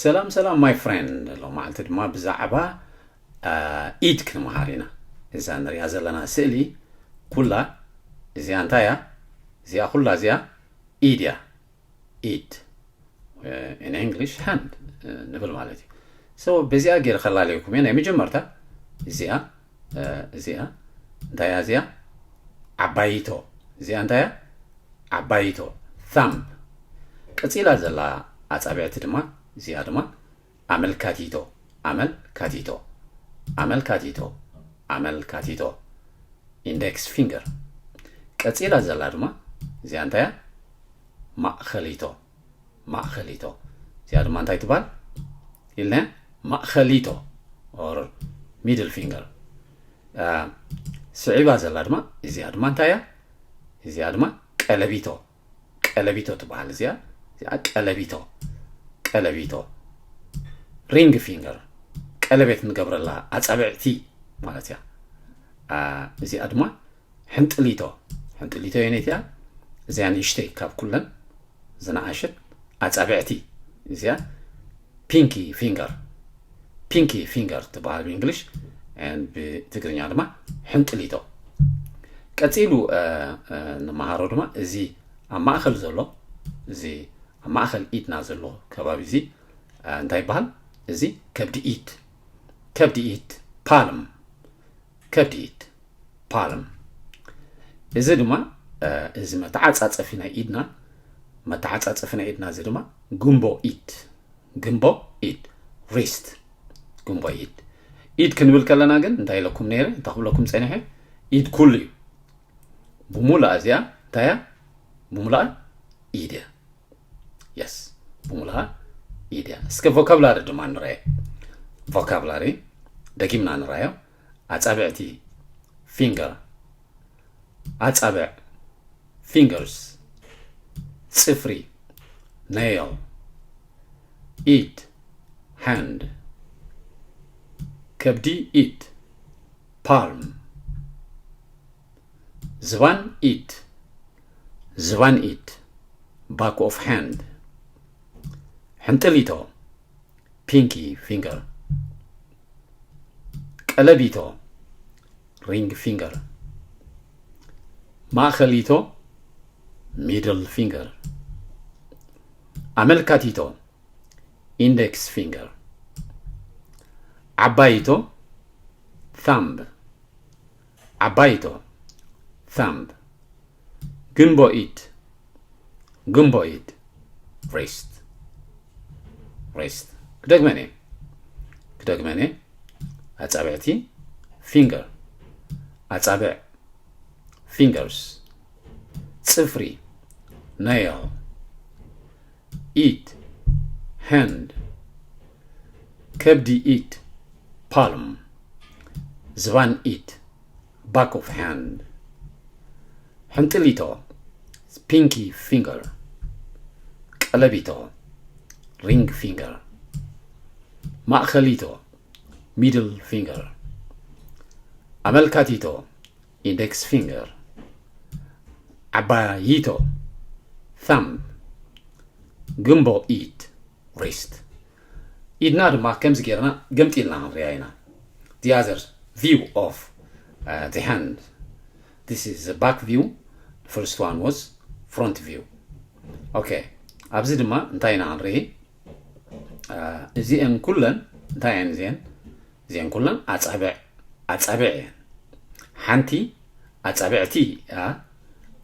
ሰላም ሰላም my friend፣ ሎማዓልቲ ድማ ብዛዕባ ኢድ ክንመሃር ኢና። እዛ ንሪኣ ዘለና ስእሊ ኩላ እዚኣ እንታይ እያ? እዚኣ ኩላ እዚኣ ኢድ እያ። ኢድ፣ in English hand ንብል ማለት እዩ። So በዚኣ ገይረ ከላለየኩም እየ። ናይ መጀመርታ እዚኣ እዚኣ እንታይ እያ? እዚኣ ዓባይቶ። እዚኣ እንታይ እያ? ዓባይቶ፣ thumb። ቀጺላ ዘላ ኣጻብዕቲ ድማ እዚኣ ድማ ኣመልካቲቶ፣ ኣመልካቲቶ፣ ኣመልካቲቶ፣ ኣመልካቲቶ፣ index finger። ቀጺላ ዘላ ድማ እዚኣ እንታይ እያ? ማእኸሊቶ፣ ማእኸሊቶ። እዚኣ ድማ እንታይ ትበሃል ኢልና? ማእኸሊቶ or middle finger። ስዒባ ዘላ ድማ እዚኣ ድማ እንታይ እያ? እዚኣ ድማ ቀለቢቶ፣ ቀለቢቶ ትበሃል። እዚኣ እዚኣ ቀለቢቶ፣ ቀለቢቶ፣ ring finger፣ ቀለቤት ንገብረላ ኣጻብዕቲ ማለት እያ። እዚኣ ድማ ሕንጥሊቶ፣ ሕንጥሊቶ የነይቲ እያ። እዚኣ ንእሽተይ ካብ ኩለን ዝነኣሸት ኣጻብዕቲ። እዚኣ pinky finger፣ pinky finger ትበሃል ብእንግሊሽ፣ ብትግርኛ ድማ ሕንጥሊቶ። ቀጺሉ ንመሃሮ ድማ እዚ ኣብ ማእኸል ዘሎ፣ እዚ ኣብ ማእኸል ኢድና ዘሎ ከባቢ እዚ እንታይ ይበሃል? እዚ ከብዲ ኢድ፣ ከብዲ ኢድ፣ palm፣ ከብዲ ኢድ፣ palm። እዚ ድማ እዚ መተዓጻጸፊ ናይ ኢድና፣ መተዓጻጸፊ ናይ ኢድና እዚ ድማ ግንቦ ኢድ፣ ግንቦ ኢድ፣ wrist፣ ግንቦ ኢድ። ኢድ ክንብል ከለና ግን እንታይ ኢለኩም ነይረ? እንታይ ክብለኩም ጸኒሐ? ኢድ ኩሉ እዩ። ብሙሉኣ እዚኣ እንታይ እያ? ብሙሉኣ ኢድ እያ። የስ፣ ብሙሉኣ ኢድ እያ። እስከ ቮካብላሪ ድማ ንረኣዮ። ቮካብላሪ ደጊምና ንረኣዮ። ኣጻብዕቲ፣ finger፣ ኣጻብዕ፣ fingers፣ ጽፍሪ፣ nail፣ ኢድ፣ hand፣ ከብዲ ኢድ፣ palm፣ ዝባን ኢድ፣ ዝባን ኢድ፣ back of hand፣ ሕንጥሊቶ፣ pinky finger፣ ቀለቢቶ፣ ring finger፣ ማእኸሊቶ፣ middle finger፣ ኣመልካቲቶ፣ index finger፣ ዓባይቶ፣ thumb፣ ዓባይቶ፣ thumb፣ ግንቦ ኢድ፣ ግንቦ ኢድ፣ wrist፣ wrist። ክደግመን እየ፣ ክደግመን እየ። ኣጻብዕቲ፣ finger፣ ኣጻብዕ፣ fingers፣ ጽፍሪ፣ nail፣ ኢድ፣ hand፣ ከብዲ ኢድ፣ palm፣ ዝባን ኢድ፣ back of hand፣ ሕንጥሊቶ፣ pinky finger፣ ቀለቢቶ፣ ring finger፣ ማእኸሊቶ፣ middle finger፣ ኣመልካቲቶ፣ index finger፣ ዓባይቶ፣ thumb፣ ግንቦ ኢድ፣ wrist። ኢድና ድማ ከምዚ ጌርና ገምጢልና ክንሪኣ ኢና። The other view of uh, the hand. This is the back view. The first one was front view. Okay. ኣብዚ ድማ እንታይ ኢና ክንርኢ? እዚአን ኩለን እንታይ እየን? እዚአን እዚአን ኩለን ኣጻብዕ፣ ኣጻብዕ እየን። ሓንቲ ኣጻብዕቲ እያ።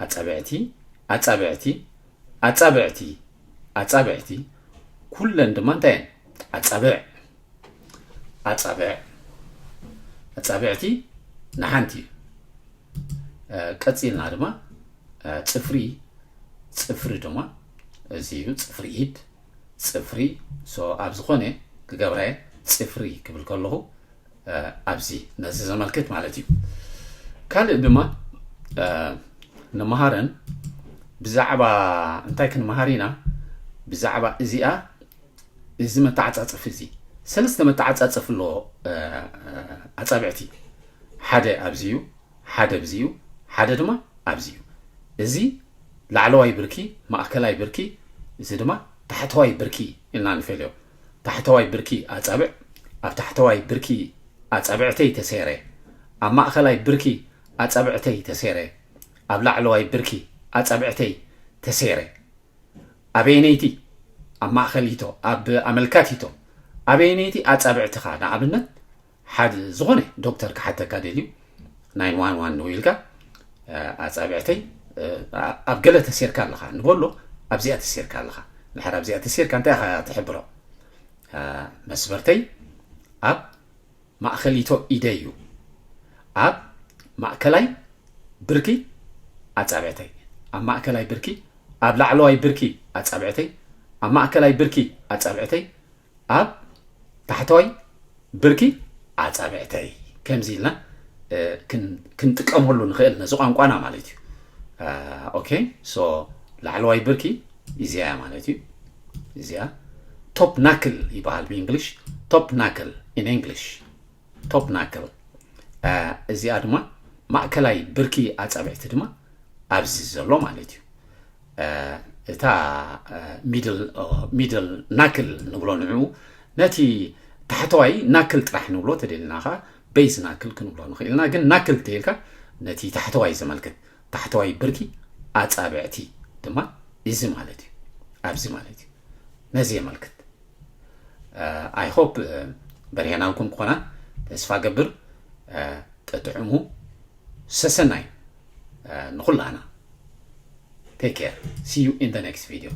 ኣጻብዕቲ፣ ኣጻብዕቲ፣ ኣጻብዕቲ፣ ኣጻብዕቲ፣ ኩለን ድማ እንታይ እየን? ኣጻብዕ፣ ኣጻብዕ፣ ኣጻብዕቲ ንሓንቲ እዩ። ቀጺልና ድማ ጽፍሪ፣ ጽፍሪ ድማ እዚ እዩ፣ ጽፍሪ ኢድ፣ ጽፍሪ። So ኣብ ዝኾነ ክገብራ እየ፣ ጽፍሪ ክብል ከለኹ ኣብዚ ነዚ ዘመልክት ማለት እዩ። ካልእ ድማ ንመሃረን ብዛዕባ እንታይ ክንመሃር ኢና? ብዛዕባ እዚኣ፣ እዚ መተዓጻጸፊ እዚ ሰለስተ መተዓጻጸፊ ኣለዎ። ኣጻብዕቲ፣ ሓደ ኣብዚ እዩ፣ ሓደ ኣብዚ እዩ፣ ሓደ ድማ ኣብዚ እዩ። እዚ ላዕለዋይ ብርኪ፣ ማእከላይ ብርኪ፣ እዚ ድማ ታሕተዋይ ብርኪ ኢልና ንፈልዮ። ታሕተዋይ ብርኪ ኣጻብዕ፣ ኣብ ታሕተዋይ ብርኪ ኣጻብዕተይ ተሰይረ፣ ኣብ ማእኸላይ ብርኪ ኣጻብዕተይ ተሰይረ፣ ኣብ ላዕለዋይ ብርኪ ኣጻብዕተይ ተሰይረ። ኣበየነይቲ ኣብ ማእኸሊቶ ኣብ ኣመልካቲቶ ኣበየነይቲ ኣጻብዕትኻ ንኣብነት ሓደ ዝኾነ ዶክተር ክሓተካ ደልዩ ናይን ዋን ዋን ንው ኢልካ ኣጻብዕተይ ኣብ ገለ ተሴርካ ኣለኻ ንበሎ ኣብዚኣ ተሴርካ ኣለኻ ድሓር ኣብዚኣ ተሴርካ እንታይ ኢኻ ትሕብሮ መስበርተይ ኣብ ማእኸሊቶ ኢደይ እዩ ኣብ ማእከላይ ብርኪ ኣጻብዕተይ ኣብ ማእከላይ ብርኪ ኣብ ላዕለዋይ ብርኪ ኣጻብዕተይ ኣብ ማእከላይ ብርኪ ኣጻብዕተይ ኣብ ታሕተዋይ ብርኪ ኣጻብዕተይ ከምዚ ኢልና ክንጥቀመሉ ንኽእል ነዚ ቋንቋና ማለት እዩ okay so ላዕለዋይ ብርኪ እዚኣ ማለት እዩ እዚኣ top knuckle ይበሃል ብእንግሊሽ top knuckle in English top knuckle እዚኣ ድማ ማእከላይ ብርኪ ኣጻብዕቲ ድማ ኣብዚ ዘሎ ማለት እዩ እታ middle knuckle ንብሎ ንዕኡ ነቲ ታሕተዋይ knuckle ጥራሕ ንብሎ ተደልና ከዓ base knuckle ክንብሎ ንኽእል ኢና ግን knuckle ተይልካ ነቲ ታሕተዋይ ዘመልክት ታሕተዋይ ብርኪ ኣጻብዕቲ ድማ እዚ ማለት እዩ ኣብዚ ማለት እዩ ነዚ የመልክት I hope በርሄናልኩም ክኾና ተስፋ ገብር ጥጥዕሙ ሰሰናይ ንኹላና take care see you in the next video